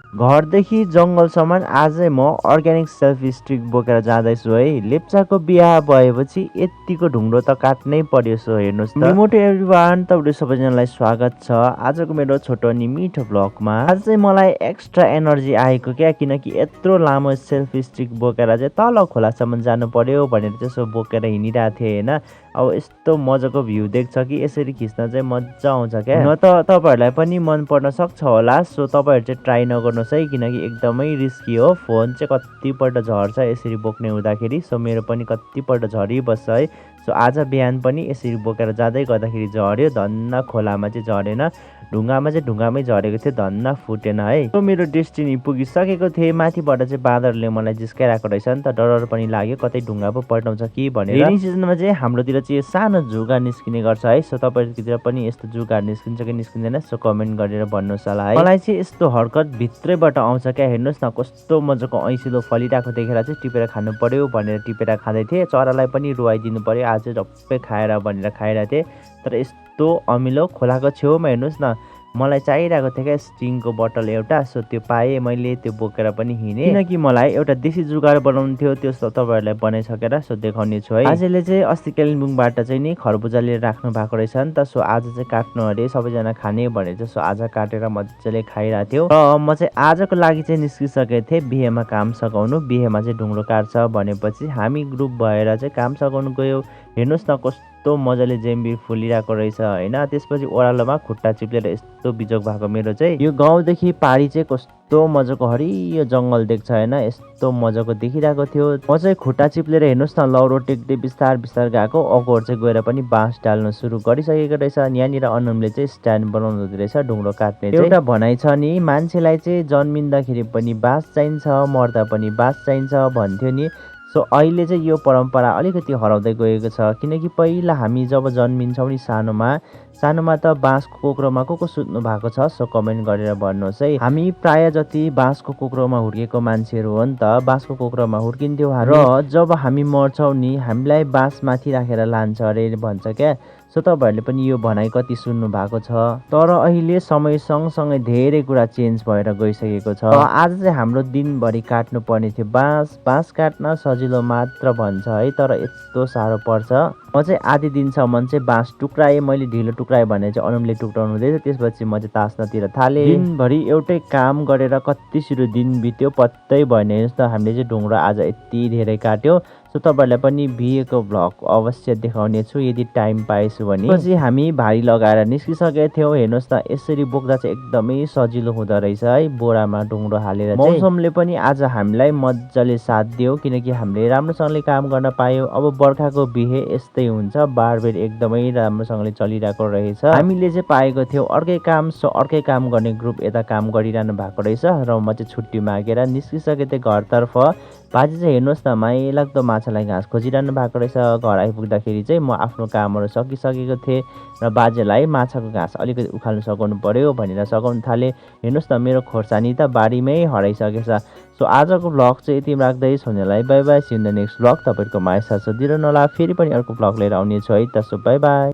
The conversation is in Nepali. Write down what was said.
घरदेखि जङ्गलसम्म आजै म अर्ग्यानिक सेल्फी स्टिक बोकेर जाँदैछु है। लेप्चाको बिहा भएपछि यत्तिको ढुङ्ग्रो त काट्नै पर्यो। सो हेर्नुहोस् त। रिमोट एभ्रिवान, तपाईँहरू सबैजनालाई स्वागत छ आजको मेरो छोटो अनि मिठो भ्लगमा। आज चाहिँ मलाई एक्स्ट्रा एनर्जी आएको क्या, किनकि यत्रो लामो सेल्फी स्टिक बोकेर चाहिँ तल खोलासम्म जानु पर्यो भनेर चाहिँ यसो बोकेर हिँडिरहेको थिएँ होइन। अब यस्तो मजाको भ्यू देख्छ कि यसरी खिच्न चाहिँ मजा आउँछ क्या। न त तपाईँहरूलाई पनि मन पर्न सक्छ होला। सो तपाईँहरू चाहिँ ट्राई नगर्नुहोस् है, किनकि एकदमै रिस्की हो। फोन चाहिँ कतिपल्ट झर्छ यसरी बोक्ने हुँदाखेरि। सो मेरो पनि कतिपल्ट झरिबस्छ है। सो आज बिहान पनि यसरी बोकेर जाँदै गर्दाखेरि झऱ्यो, धन्न खोलामा चाहिँ झरेन, ढुङ्गामा चाहिँ ढुङ्गामै झरेको थियो, धन्न फुटेन है। सो मेरो डेस्टिनी पुगिसकेको थिएँ। माथिबाट चाहिँ बाँदरले मलाई जिस्काइरहेको रहेछ नि त, डर पनि लाग्यो कतै ढुङ्गा पो पल्टाउँछ कि भनेर। रेनी सिजनमा चाहिँ हाम्रोतिर चाहिँ सानो जुगा निस्किने गर्छ है। सो तपाईँहरूतिर पनि यस्तो जुगाहरू निस्किन्छ कि निस्किँदैन, सो कमेन्ट गरेर भन्नुहोस् होला है। मलाई चाहिँ यस्तो हरकत भित्रैबाट आउँछ क्या। हेर्नुहोस् न कस्तो मजाको ऐसिलो फलिरहेको देखेर चाहिँ टिपेर खानु पर्यो भनेर टिपेर खाँदै थिएँ। चरालाई पनि रुवाइदिनु पर्यो, आज सबै खाएर भनेर खाइरहेको थिएँ। तर यस्तो अमिलो खोलाको छेउमा हेर्नुहोस् न, मलाई चाहिरहेको थियो क्या स्टिङको बोतल एउटा। सो त्यो पाएँ मैले, त्यो बोकेर पनि हिँडेँ, किनकि मलाई एउटा देशी जुगाड बनाउनु थियो। त्यो तपाईँहरूलाई बनाइसकेर सो देखाउने छु है। आजले चाहिँ अस्ति कालिम्पोङबाट चाहिँ नि खरबुजा लिएर राख्नु भएको रहेछ नि त। सो आज चाहिँ काट्नु अरे, सबैजना खाने भनेर चाहिँ सो आज काटेर मजाले खाइरहेको थियो। र म चाहिँ आजको लागि चाहिँ निस्किसकेको थिएँ बिहेमा काम सघाउनु। बिहेमा चाहिँ ढुङ्ग्रो काट्छ भनेपछि हामी ग्रुप भएर चाहिँ काम सघाउनु गयो। हेर्नुहोस् न कस्तो मजाले जेम्बी फुलिरहेको रहेछ होइन। त्यसपछि ओह्रालोमा खुट्टा चिप्लेर यस्तो बिजोग भएको मेरो चाहिँ। यो गाउँदेखि पारी चाहिँ कस्तो मजाको हरियो जङ्गल देख्छ होइन, यस्तो मजाको देखिरहेको थियो। म चाहिँ खुट्टा चिप्लेर हेर्नुहोस् न लौरो टेक्दै बिस्तार बिस्तार गएको। अगोर चाहिँ गएर पनि बाँस डाल्नु सुरु गरिसकेको रहेछ। यहाँनिर अनुमले चाहिँ स्ट्यान्ड बनाउनु हुँदो रहेछ ढुङ्ग्रो काट्ने। एउटा भनाइ छ नि, मान्छेलाई चाहिँ जन्मिँदाखेरि पनि बाँस चाहिन्छ, मर्दा पनि बाँस चाहिन्छ भन्थ्यो नि। सो अहिले चाहिँ यो परम्परा अलिकति हराउँदै गएको छ, किनकि पहिला हामी जब जन्मिन्छौँ नि सानोमा त बाँसको कोक्रोमा को सुत्नु भएको छ। सो कमेन्ट गरेर भन्नुहोस् है। हामी प्राय जति बाँसको कोक्रोमा हुर्केको मान्छेहरू हो नि त, बाँसको कोक्रोमा हुर्किन्थ्यौँ। र जब हामी मर्छौँ नि हामीलाई बाँस माथि राखेर लान्छ अरे भन्छ क्या। सो तपाईँहरूले पनि यो भनाइ कति सुन्नु भएको छ। तर अहिले समय सँगसँगै धेरै कुरा चेन्ज भएर गइसकेको छ। आज चाहिँ हाम्रो दिनभरि काट्नु पर्ने थियो बाँस काट्न सजिलो मात्र भन्छ है, तर यस्तो साह्रो पर्छ। म चाहिँ आधी दिनसम्म चाहिँ बाँस टुक्राएँ। मैले ढिलो टुक्राएँ भने चाहिँ अनुमले टुक्राउनु हुँदैछ। त्यसपछि म चाहिँ तास्नतिर थालेँ। दिनभरि एउटै काम गरेर कति छिटो दिन बित्यो पत्तै भएन। हेर्नुहोस् न, हामीले चाहिँ ढुङ्ग्रो आज यति धेरै काट्यो। सो तपाईँहरूलाई पनि बिहेको भ्लग अवश्य देखाउने छु यदि टाइम पाएछु भने। पछि हामी भारी लगाएर निस्किसकेका थियौँ। हेर्नुहोस् न यसरी बोक्दा चाहिँ एकदमै सजिलो हुँदो रहेछ है, बोरामा ढुङ्ग्रो हालेर। मौसमले पनि आज हामीलाई मजाले साथ दियो, किनकि हामीले राम्रोसँगले काम गर्न पायौँ। अब बर्खाको बिहे यस्तै हुन्छ, बारबेर एकदमै राम्रोसँगले चलिरहेको रहेछ। हामीले चाहिँ पाएको थियौँ अर्कै काम। सो अर्कै काम गर्ने ग्रुप यता काम गरिरहनु भएको रहेछ र म चाहिँ छुट्टी मागेर निस्किसकेको थिएँ घरतर्फ। बाजे चाहिँ हेर्नुहोस् न माइलाग्दो माछालाई घाँस खोजिरहनु भएको रहेछ। घर आइपुग्दाखेरि चाहिँ म आफ्नो कामहरू सकिसकेको थिएँ र बाजेलाई माछाको घाँस अलिकति उखाल्नु सघाउनु पर्यो भनेर सघाउनु थालेँ। हेर्नुहोस् न मेरो खोर्सानी त बारीमै हराइसकेछ। सो आजको भ्लग चाहिँ यति राख्दै हुनेलाई bye bye. See in the next vlog. तपाईँहरूको माया साथ दिइरहनु होला। फेरि पनि अर्को भ्लग लिएर आउने छु है त। So by by.